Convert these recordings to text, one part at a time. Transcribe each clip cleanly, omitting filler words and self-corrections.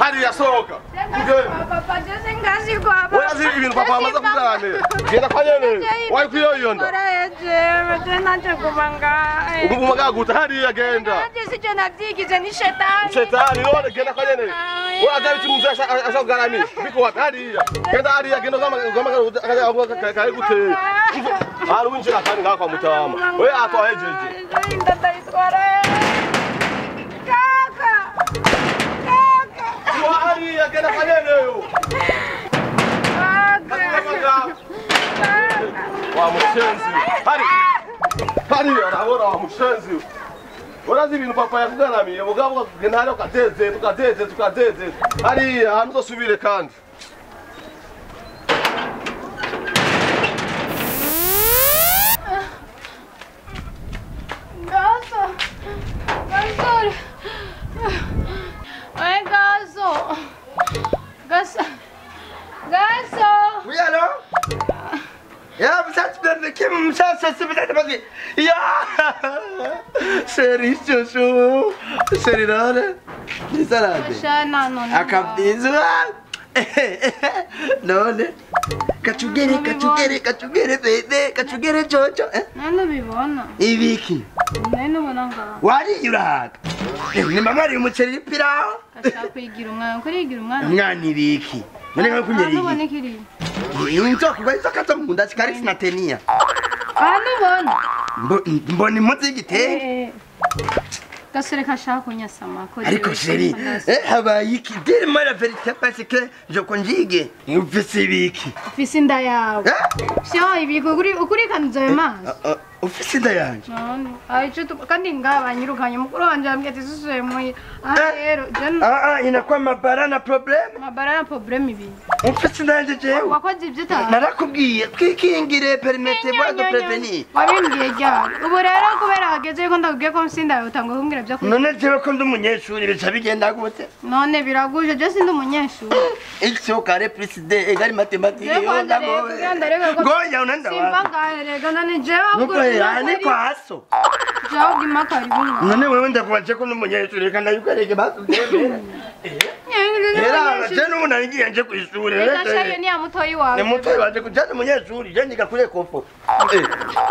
Hariya sohoka. Papa je singazi kwa. Urazi ibintu papa amaze kuganira. Genda kwa nyene. Wari kuyoyonda. Je nanje kubanga. Uguma gaguta hariya genda. Nanje sije navyigize ni shetani. Shetani none genda kwa nyene. Urazi ibintu ashaka kugaramira. Biko wapi hariya. Genda hariya genda gama kari guteye. Hari winjira kandi ngakwa mutama. We atwahejeje. Ndatayitwara. Kaka. Kaka. Hariya genda kwa nyene. Wa mushenzi. Hari. Hari arabora wa mushenzi. Urazi ibintu papa yakugaramiye mugabo kugenda hariya ukadeze tukadeze tukadeze. Hariya ahantu uzosubire kandi. Gaso. Gasore. Oi Gaso. Gaso. Gaso. Oui alors? Ya Ya Chérie chouchou. Chérie none. Ni salade. Akabizwa. None. Kachugere kachugere kachugere bebe kachugere jojo. None bibona. Ibiki. None ubona ngaho. Wari yuraga. Ni mama ari umuceri pilawo. Kashaka kwigira umwana, kurigira umwana. Umwana ibiki. None nka kunyera iki. None kiri. Inzoka inzoka zo munda zikari sinatenia. Hano ubona. Mbona impuzu y'igitenge. Gasore kashaka kunyasama ko. Ariko chérie, habaye iki? Dis-moi la vérité parce que je conjugue. Ufise ibiki? Ufise inda yawe. Vyo ibiki ukurikaniza ayo mazi. Ufise inda yanje. None ayico kandi ngabanyirukanye mukuru wanje ambwiye ati susuye muyi. Ah rero inakuwa mabara na problème. Mabara na problème ibi. Ufise inda yanje jewe. Wakoze ivyo utazi. Narakubwiye twikingire permettez-moi de prévenir. Wabimbwiye ryari? Ubu rero kubera hageze yuko ndakubwiye ko mfise inda yawe utangwa kumbwira vyo. None jewe ko ndi umunyeshuri bica bigenda gute? None biraguje je sindi umunyeshuri. X au carré plus D égale mathématique. Ngoya unenda wapi? Simba ngaherega none jewe ahubwo ni kwa aso. Jewe gima karibu. None wewe ndakubaje ko ndi umunyeshuri kandi ayukarege basi ndemera. Era je n'ubu nari nje kw'ishure. Reka shayo ni ya mutoyi wawe. Ni mutoyi wanje kujana umunyeshuri je niga kure kofo.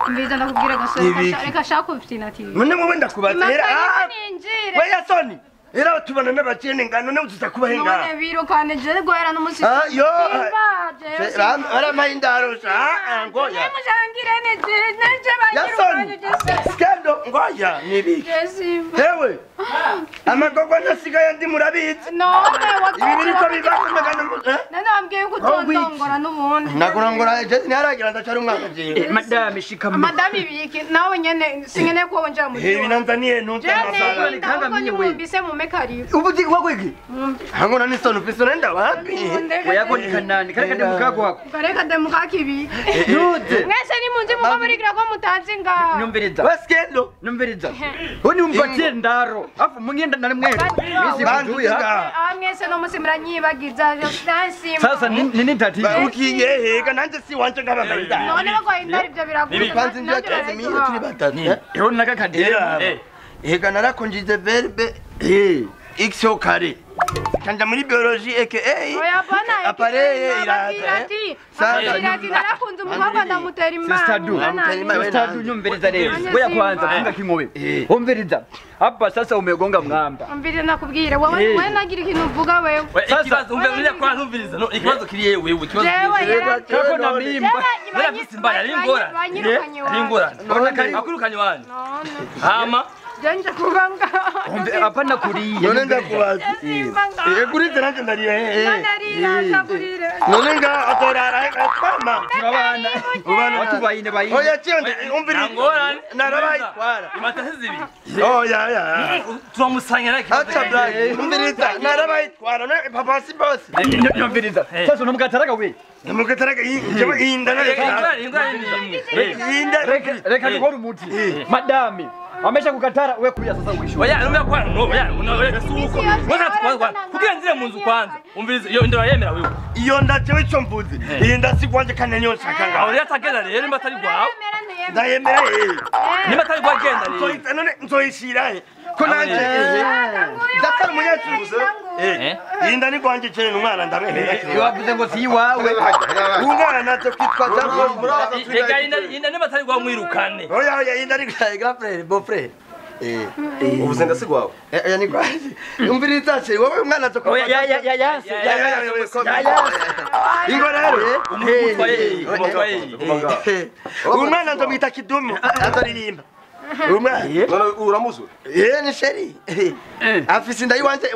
Mbiza ndakubwira gasore reka shaka ufite. None wewe ndakubaza. Weya soni. Era tubana n'abakene ngano ne utuza kubahe ngaha. None birukane je guhera n'umusi. Ah yo. Ara mahindaro sa ngoya. Mushangire ne je nje banyirukanye je. Skendo ngoya nibiki. Hewe. Amagogwa nasigaye ndi murabizi. None ibi biriko bibakomegana. None wambwiye yuko utondongora n'ubundi. Nakurongora je ntiharagira ndacara umwana je. Madame shikama. Madame ibiki nawe nyene singene ko wonja mu. Ibi nanzaniye ntunze amasara. Kanga minye we. Bise mu mekari. Ubu ndi kwiki. Hangona ni sono piso nenda wapi? Oya ni kanani kare kade mukako wako. Kare kade mukako ibi. Nude. Mwese ni munzi muko murigira ko mutazi nga. Nyumviriza. Baskendo. Nyumviriza. Oni umbatie ndaro. Afu mungenda na mwe. Misi kuduya. Ah mwese no musimra nyibagiza dansi. Sasa nini tatizo? Ukiye hega nanje si wanje ngaba mbaida. None bako indari byo biraguye. Kwanza ndio kazi mimi turi batatu. Eho nakakadera. Ega narakonjize verbe x au carré. Kanja muri biologie aka oya bana appareil iraza. Sasa narakunze umukobwa ndamutera imana. Sister Du nyumviriza rero. Weya kwanza funga kingobe. Umviriza. Hapa sasa umegonga mwamba. Umviriza nakubwira wowe wewe nagira ikintu uvuga wewe. Sasa umviriza kwanza umviriza. No ikibazo kiri yewe ikibazo. Kako na mimba. Wewe afise imbaya ari ingorane. Ari ingorane. Akurukanye wanje. Hama Janja kubanga. Hapana kuriye. None ndakubaza. Kurize nanje ndariye. Ndarira ndakurire. None nga atorara kwama. Turabana. Watu bayine bayine. Oya chionde umviriza. Ngorane. Narabayitwara. Imatasi zibiri. Oya ya. Turamusanya na Acha blague. Umviriza narabayitwara. Papa si boss. Nyumviriza. Sasa unamugataraga we. Namugataraga inda inda. Inda. Reka nikora umuti. Madami. Amesha kukatara wewe kuya sasa uishu. Oya numva kwa no oya oya suko. Wewe kwanza kugira nzire mu nzu kwanza. Umviriza iyo ndo yemera wewe. Iyo ndajewe ico mvuze. Iyi ndasigwanje kane nyonshaka ngaho. Aho yatagenda rero nimba atari gwawe. Ndayemera eh. Nimba atari gwa genda rero. Nzoyita none nzoyishira he. Ko nanje ndakora umunyeshuri. Inda ni kwanje cyane umwana ndamwemera. Wavuze ngo si iwawe. Umwana nazo kwitwa Reka inda niba atari gwa mwirukane. Oya oya inda ni grand frère, beau frère. Ubuze ndasigwawe. Oya ni kwanje. Umviriza chéri wowe umwana azo Oya ya ya ya ya. Ya ya ya. Ingo rero. Umwana nzomwita Kidumu azoririmba. Umwana uramuzi? Ni chéri. Afise inda yiwanje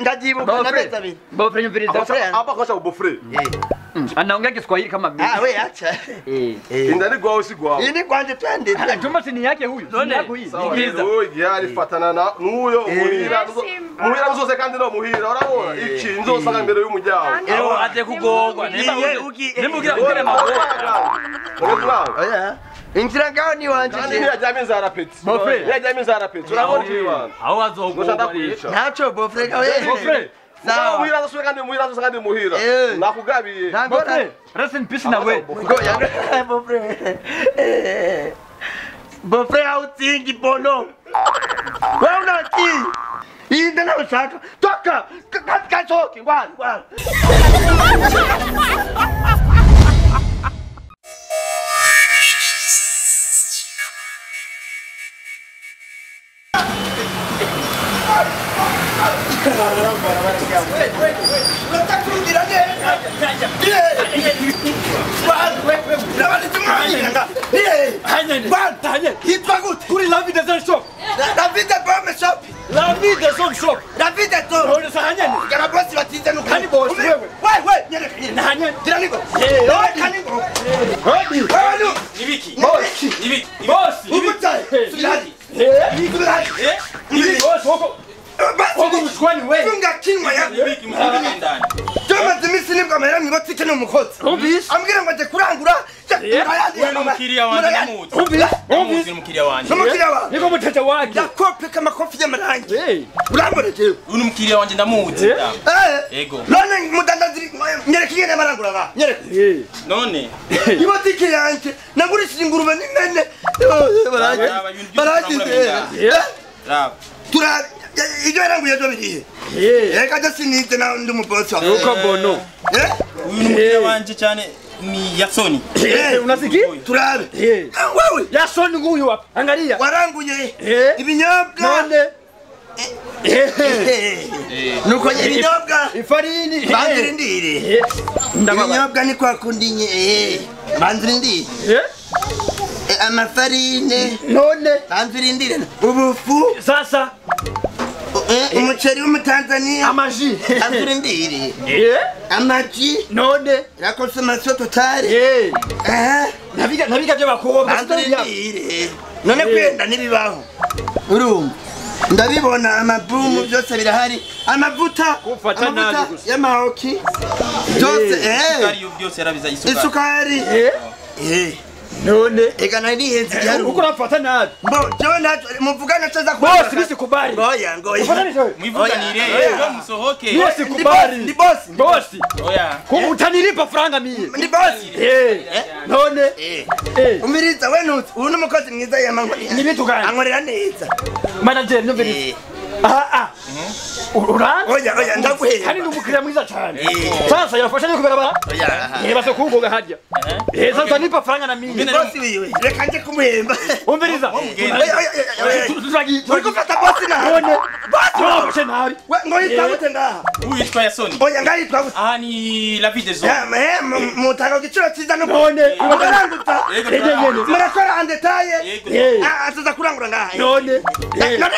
ndajibuka nabeza abiri. Beau-frère nyumviriza. Hapa kwa sababu beau-frère. Anaongea Kiswahili kama mimi. Ah we acha. Inda ni gwawe si gwawe. Ini kwanje twende. Tumba si ni yake huyu. None ngiza. Oye fatana na nuyo muhira. Muhira nzose kandi no muhira urabona iki nzosanga imbere y'umuryango. Aho aje kugogwa. Nimba ugira ugira magorwa. Oya. Inzira ngaho ni wanje. Kandi ntiyajyamo inzara peti. Ntiyajyamo inzara peti. Urabona iki wanje. Aho azogogwa. Ntaco beau-frère kawe. Beau-frère. Sawa. Muhira nzosanga kandi muhira nzosanga kandi muhira. Nakugabiye. Beau-frère. Rest in peace na we. Beau-frère. Beau-frère hautsingi bono. Wewe unati. Inda na ushaka. Toka. Kachoki ngwana ngwana. Kuri la vie des hommes shop. La vie des hommes shop. La vie des hommes shop. La vie des hommes. None sahanyane. Kana bosi batize nuko. Kandi bosi wewe. Wewe nyereka. Nahanyane. Diranigo. Kanigo. Hodi. Wewe Nibiki. Bosi. Nibiki. Bosi. Ubutaye. Subirani. Subirani. Nibiki. Bosi wako. Wako mshkwani wewe. Funga kinywa yako. Nibiki mshkwani ndani. Tumaze iminsi nibwo amahera mwibotike ni umukozi. Ambwira ngo aje kurangura. Wewe n'umukiriya wanje ndamuzi. Ndamuzi n'umukiriya wanje. N'umukiriya wawe. Niko mutete wake. Ndakopeka amakofi y'amarangi. Urambona jewe. Uyu n'umukiriya wanje ndamuzi. Yego. None mudandazi nyereka ingene amarangura ba. Nyereka. None. Ibotike yanje nagurishije ingurube n'impene. Baragize. Tura ibyo yaranguye byo birihe. Reka je sinize na ndi umubosi wawe. Uko bono. Uyu n'umukiriya wanje cyane ni Yasoni. Unasikia? Turabe. Wewe. Yasoni nguyu hapa. Angalia. Waranguye. Ibinyobwa. None. Nuko ibinyobwa. Ifarini. Banzirindire. Ibinyobwa ni kwa kundi nye. Banzirindire. Amafarine. None. Banzirindire. Ubufu. Sasa. Umuceri w'umutanzania. Amaji. Banzirindire. Amaji. None. La consommation totale. Nabiga nabiga byo bakobwa. Banzirindire. None kwenda nibibaho. Urumva. Ndabibona amabumu byose birahari. Amavuta. Amavuta y'amahoki. Byose Isukari byose yarabiza isukari. Isukari. None. Eka nari nihenze igiharuro. Uko urafata nabi. Bo, jewe nacho muvugana cyo za Bosi bisikubali. Oya ngoya. Mwivuganire ngo musohoke. Mie sikubali. Ndi bosi. Bosi. Oya. Utanilipa franga mie. Ndi bosi. None. Umviriza we nutse. Uyu ni umukozi mwiza yamankorera. Ni bitu gani? Ankorera neza. Manager nyumviriza. Uranzi? Oya oya ndaguhera. Kandi ni umukiriya mwiza cyane. Sasa yafasha ni kubarabara. Oya. Base kugoga harya. Sasa nipa franga na mimi. Bosi wiwe. Reka nje kumuhemba. Umviriza. Oya oya oya. Uri gufata bosi nabi. None. Bosi wafashe nabi. We ngo yitwa gute ngaha? Uyu yitwa Yasoni. Oya ngaha yitwa gute? Aha ni la vie des hommes. Mutanga igiciro cyiza no None. Muraranguza. Murakora en detail. Azaza kurangura ngaha. None. None.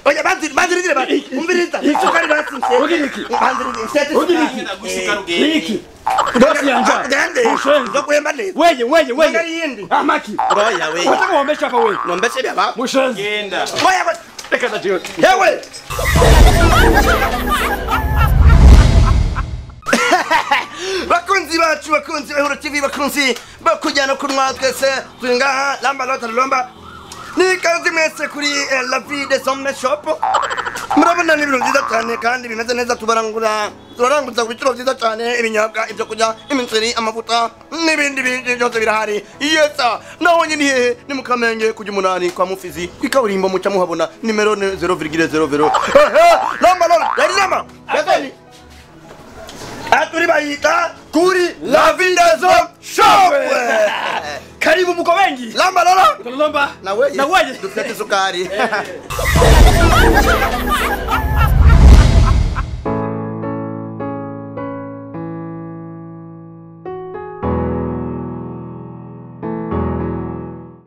Oya banzirindire bati. Umviriza. Isukari basinse. Ugira iki? Banzirindire. Ugira iki? Iki. Bosi yanja. Ndokuhemba neza. Weye weye weye. Ngari yindi. Amaki. Oya weye. Wataka uombeshe hapa wewe. Nombeshe bya baba. Mushenzi. Genda. Oya. Reka ndajiwe. Yewe. Bakunzi bacu bakunzi ba TV bakunzi bakujyana kunwa twese turi ngaha lamba lota lomba. Ni kazi mwese kuri La Vie des Hommes Shop. Murabona ni ibintu byiza cyane kandi bimeze neza tubarangura. Turaranguza ku biciro byiza cyane ibinyobwa, ibyo kurya, imiceri, amavuta n'ibindi bintu byose birahari. Yesa, naho nyine hehe ni mu Kamenge kujya umunani kwa Mufizi ku ikaburimbo muca muhabona nimero ni 0,00. Lamba lola, yari lamba. Yasoni. Aturi bayita kuri La Vie des Hommes Shop. Karibu mko wengi. Lamba lola. Lomba. Na wewe. Na wewe. Dufite isukari.